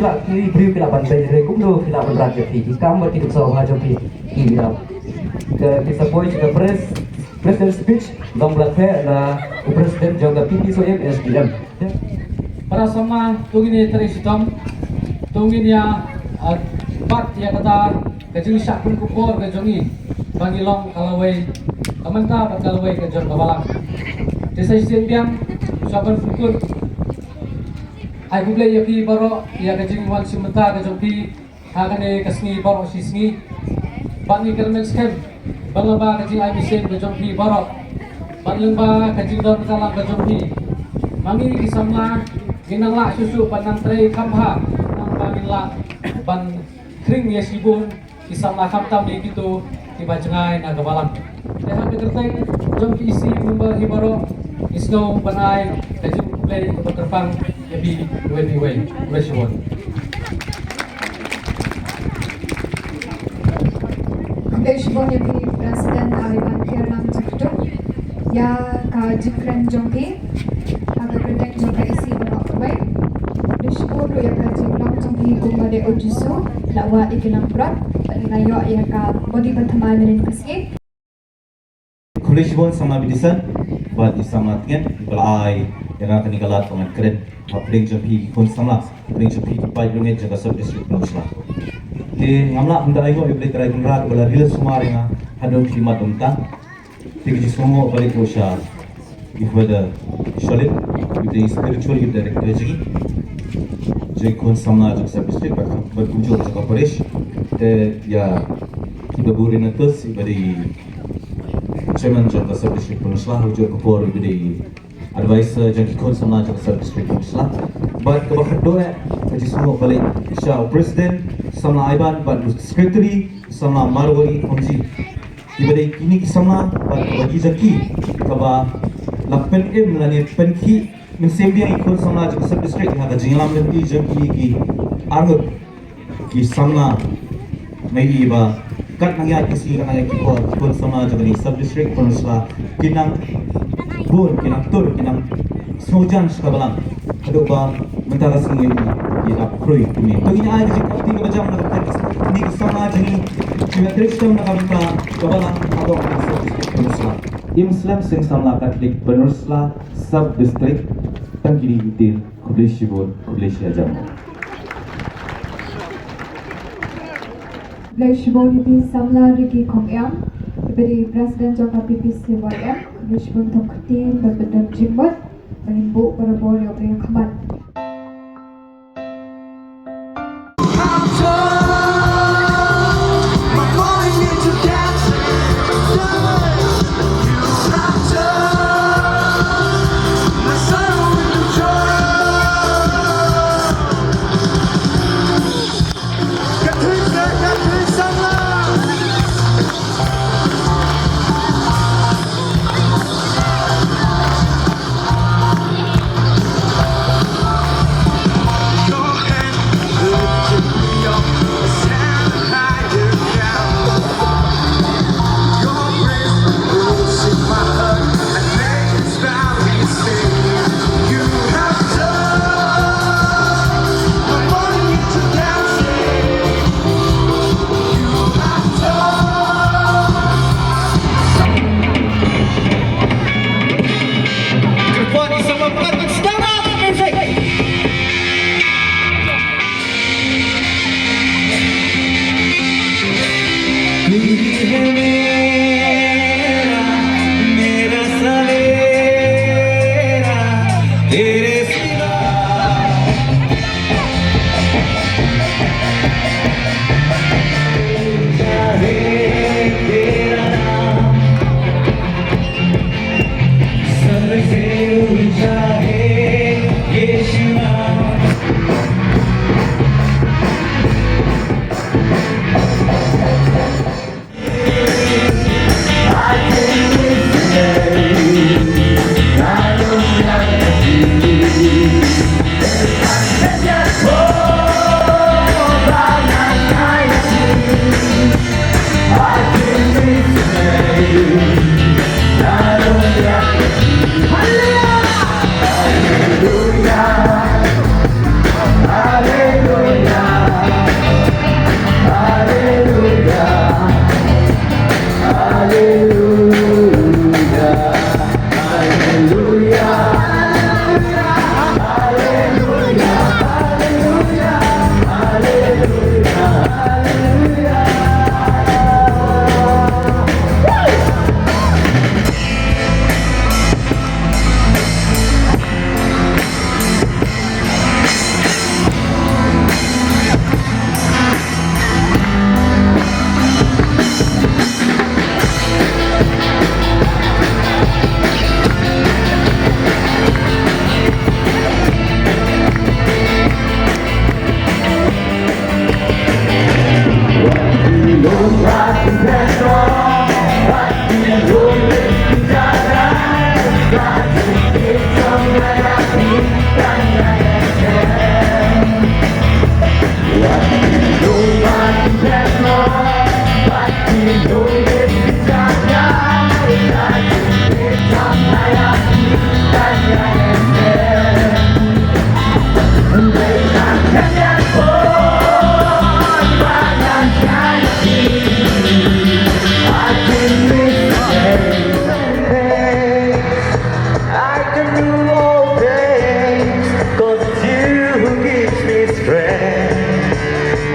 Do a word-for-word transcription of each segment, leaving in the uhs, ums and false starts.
Ki briew ki lah ban beiñ hynrei kumno ki lah ban rat ïa phi, ki kam bad ki nuksa ha jong phi ki dap. Ki sa poi sha ka press, president speech, long bad phi na u president jong ka P P C M S D M. Para samla, to ngin ïa trei shitom, to ngin ïa, ah, bat ïa kata ka jingshah pynkup bor ka jong ngi ba ngi long ka lawei ka mynta bad ka lawei ka jong ka balang. Te sa shisien biang sha ban pynkut ai khublei ïa phi baroh ïa ka jingwan shim bynta ka jong phi ha kane ka sngi baroh shi sngi. Bad ngi kyrmen skhem ba lyngba ka jingai mynsiem ka jong phi baroh bad lyngba ka jingdon ka lang ka jong phi, ma ngi ki samla ngin nang lah shuh shuh ban nang trei kham bha, nang ba ngin lah ban khring ïa shibun ki samla khamtam ïa kito kiba jngai na ka balang. Te ha ka kyrteng jong ki E C member hi baroh, ngi sngew ban ai ka jingkhublei kaba kyrpang ïa phi iwei pa iwei. Khublei shibun. Khublei shibun ïa phi President Ivan Kyrnam Jakdong ïa ka jingkren jong phi ha ka kyrteng jong ka E C baroh kawei. Khublei shibun ruh ïa ka jinglong jong phi kumba dei u Jisu, la wad ïa ki langbrot bad ngi la ïoh ïa ka body bad thymmai mynnin ka sngi. Khublei shibun samla Bidison bad i samla Tngen ba la ai ïa nga kane ka lad ba ngan kren hapdeng jong phi ki khun samla, hapdeng jong phi ki paid longit jong ka sub district Pynursla. Te ngam lah ban da ainguh ïa U Blei Trai Kynrad ba la ri la sumar ïa nga haduh ki mat mynta. Te ka jingsngewnguh ka leit ruh sha i Father Sholin, i dei spiritual youth director jong ngi, jong ki khun samla jong sub district bad, bad kumjuh jong ka parish. Te ïa i Bah Renatus, i ba dei chairman jong ka sub district Pynursla, ha kajuh ka por i ba dei advisor jong ki khun samla jong ka sub district Pynursla. Bad kaba khatduh eh ka jingsngewnguh ka leit sha u president samla Ivan bad u secretary samla Marwari Khongji. Kiba dei kine ki samla bad kaba dei jong ki kaba la pynim lane pynkhih mynsiem biang ïa ki khun samla jong ka sub district ha ka jingïalam lynti jong ki, ki arngut ki samla. Ngi ïohi ba kat nang ïa ki sngi, kat nang ïa ki por, ki khun samla jong kane sub district Pynursla ki nang bun, ki nang tur, ki nang sngewjan sha ka balang. Haduh ba mynta ka sngi ngi ïadap khrui kumne. To ngin ai ka jingkyrkhu kaba jam na ka bynta kine ki samla jong ngi kiba trei shitom na ka bynta ka balang haduh ka sub district Pynursla. Im slem seng samla Katholik Pynursla sub district. Tang kine ki ktien, khublei shibun, khublei shihajar. Khublei shibun ïa phi samla Ricky Khongïam, iba dei president jong ka P P C Y M. Khublei shibun, to ktien ba pyndonkam jingmut. Ba ngin buh barabor ïa U Blei ha khmat.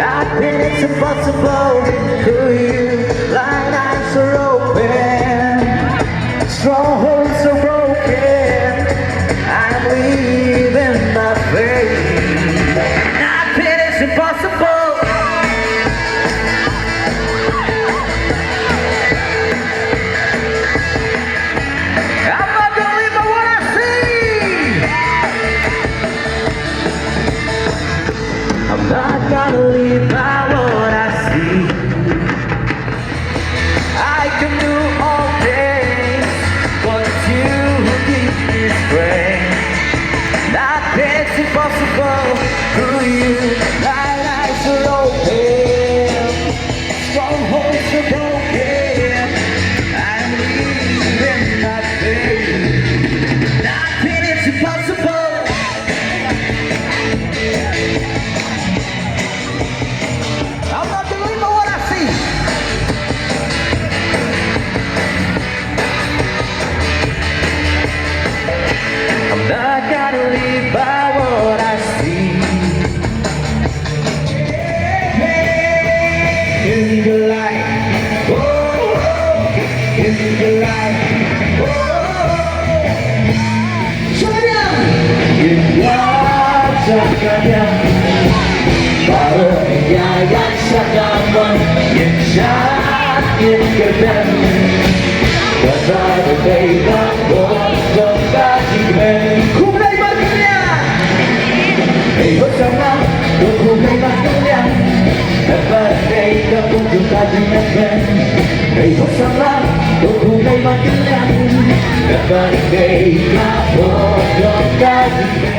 I think it's impossible for you. Blind eyes are open, strongholds are broken. I'm living by faith. Nothing is impossible. I'm not gonna live by what I see. I'm not gonna live by what I see. I can do all things, but you give me strength. Nothing's impossible through you. Blind eyes are open, strongholds are broken. I'm living by faith. Nothing is impossible. I'm not gonna live by what I see. I'm not gonna live by what I see. In the light, oh, oh, in the light, oh. Ïa ka jaka ïa baroh ïa ïa sha ka mon ïa sha ïa ka dem. Ka sa da dei ka bor jong ka jingkmen. Khublei ban kynriah. Hei Hosanna, to khublei ban kynriah. Ka sa da dei ka bor jong ka jingkmen. Hei Hosanna, to khublei ban kynriah. Ka sa da dei ka bor jong ka jingkmen.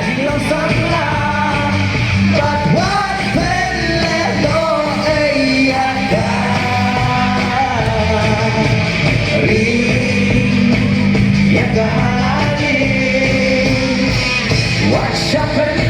What's happening?